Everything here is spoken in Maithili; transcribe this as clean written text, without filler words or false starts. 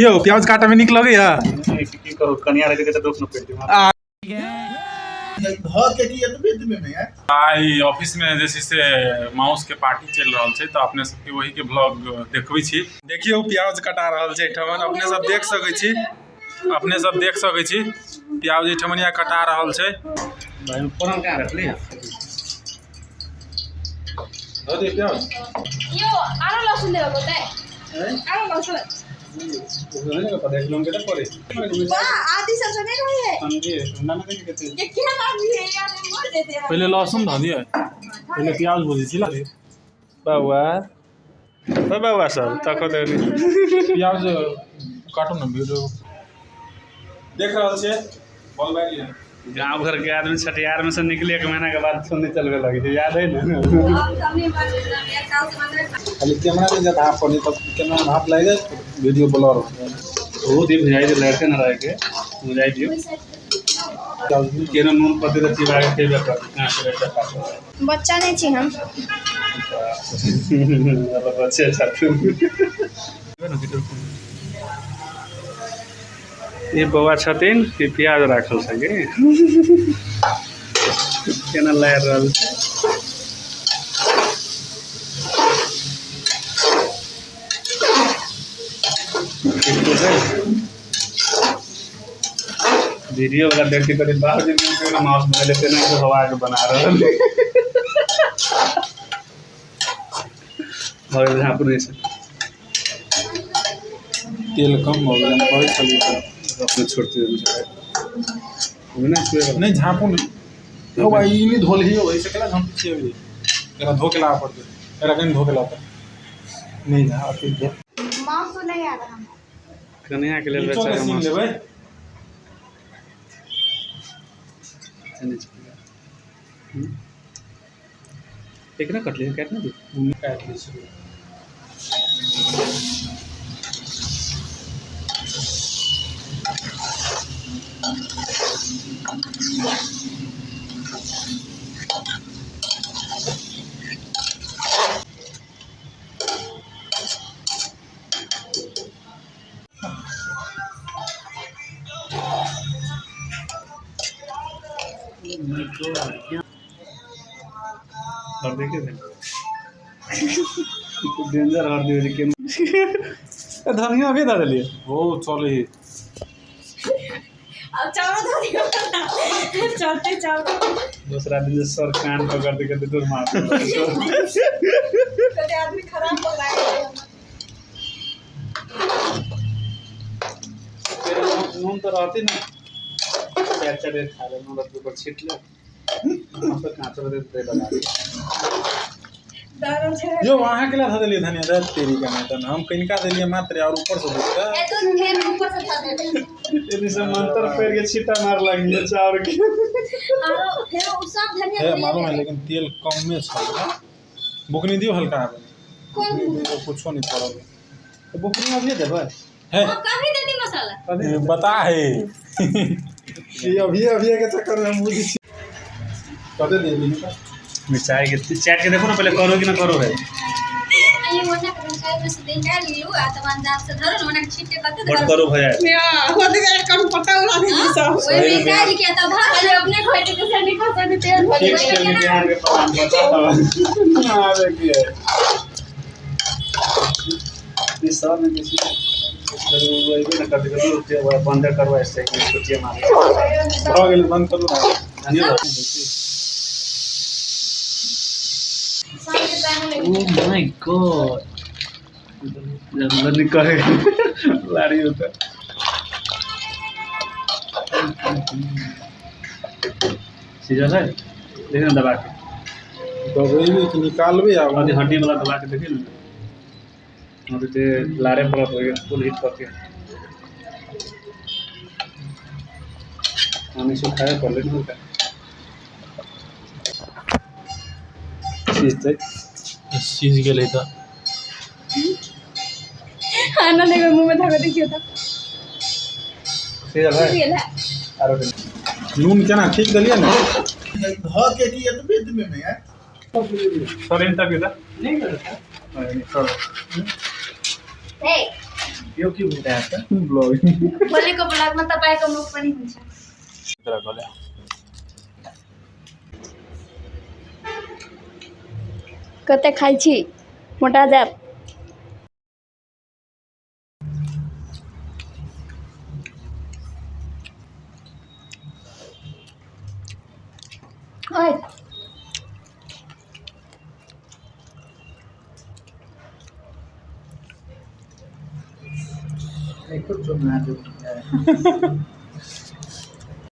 की हो, प्याज काटे में नीक लगैया? की कहू, कनिया रह के दुख न पड़ि। आइ ऑफिस में जे छै से माउस के पार्टी चलि रहल छै, तऽ अपने सबके वही के ब्लॉग देखबै छी। देखियौ, प्याज कटा रहल छै एहिठमन। अपने सब देख सकै छी, अपने सब देख सकै छी, प्याज एहिठमन या कटा रहल छै। भाई, फोरन कहाँ रखली? धऽ दियौ प्याज। यो, आरो लहसुन देबऽ पड़तै, आरो लहसुन। वाह, आदि सब से नहीं रहे है। ये क्या आदमी है यार, मर जेते हैं। पहिले लहसुन धऽ दियौ, पहिले प्याज भुजै छी ला। बौआ, ओ बौआ, सब तको देली। प्याज काटू ने, वीडियो देख रहल छियै, बॉल बारि लिअ। गाँव घर के आदमी छठियार में से निकले एक महीना के बाद सुनने चलबे लगे छै, याद है ना? हम सब नहीं बात एक साल से बंद। खाली कैमरा में जब भाप पड़ी तब कैमरा में भाप लागि जाए तो वीडियो ब्लर हो जाए। बहुत ही बुझाइ दियो, लड़के न रहे के बुझाइ दियो। केनो नून पत्ती तऽ चिबा के खेबे कर, कहाँ से बेटा खाते? बच्चा नहीं छी हम। मतलब बच्चे छथिन। ई बौआ छथिन कि प्याज राखल छै कि केना लारि रहल छै। ठीक तो छै। वीडियो वाला देख के करी बाबूजी ने माउस बनेले तेना से हवा के बना रहल भऽ गेल। झाँपू नहि छै। तेल कम भऽ गेलै, हम कहै छलियै तऽ। अपने छोड़ते नहि छुए। नहि, झाँपू नहि यौ भाई, ई नहि धोल ही यौ, ऐसे केना झाँपू छियै अभी? एकरा धो के लाबऽ पड़तै, एकरा कनि धो के लाबऽ। नहि झा अथी धो। मांस तो नहीं आ रहा। कन्या के लेल नीचो के बेचारा सीन मांस लेबै। नहीं छुएगा। हम्म। एक ना कटली, काट ना दी। काटि दै छियै। हरदी के डेंजर हरदी हो के धनिया अभी दऽ देलियै। ओ चलै। अब चावल धो दियो ना, चलते चावल। दूसरा दिन जे सर कान पकड़ दे के दूर मार। कते आदमी खराब हो गए। नून तो रहती ना, प्याज चढ़े खा ले, नून रख ऊपर छीट ले, हम तो कांचो दे दे लगा दे। दारू छै। यौ, अहाँ के धऽ देलियै धनिया दे तेरी का नहीं तऽ हम कनिका देलियै मात्र और ऊपर से दूसरा। ए तो फेर ऊपर से धर देबे। एनी से मंत्र पेड़ के छीटा मार लगी है चाउर के। आरो फेर उ सब धनिया। है मालूम है, लेकिन तेल कमे छल। बुकनी दियौ हल्का। कौन? कुछो नहीं पड़ल। तो बुकनी अभी देबै। है। हम कभी दे दी मसाला। ये बता है, ये अभी अभी के चक्कर में हम बुझी छी कते देली। मिर्चाई के चाट के देखो ना पहले, करो कि ना करो है। ये ओना के मिरचाई में से निकाल लियो आ तब अंदाज से धरो ना, ओना के छीट के कते बट धरो। करो भैया। ओए निकाल के तब धर ले, अपने खोइ के से निकाल से तेल भर। ठीक से बिहान के पलान बता ना आवे की है। ये सब में किसी वही ना कभी कभी रुपया बंद करवा ऐसे छुट्टियां मारे। भऽ गेल, बंद करू ना। धन्यवाद। Oh my God! अंदर निकल लाड़ी होता सीजल है, देखिए ना दबा के। दबेबै कि निकालबै आब? हड्डी हड्डी वाला दबा के देखिए ना, अभी ते लारे पड़त हो गया, फुल हिट करके पानी सुखाए पर लेकिन हल्का सीजते। सीज गेलै तऽ। आनंद एक मुंह में धागा देखियो तो। सीजल है। गेल है। आरो। नून केना ठीक देलियै ने? सर इन तक नहीं नहीं सर। ए। यो के भइरहेको छ? ब्लग। भोलिको ब्लगमा तपाईँको मुख पनि हुन्छ। कते खाइ छी, मोटा जायब। ओए। एको चुना।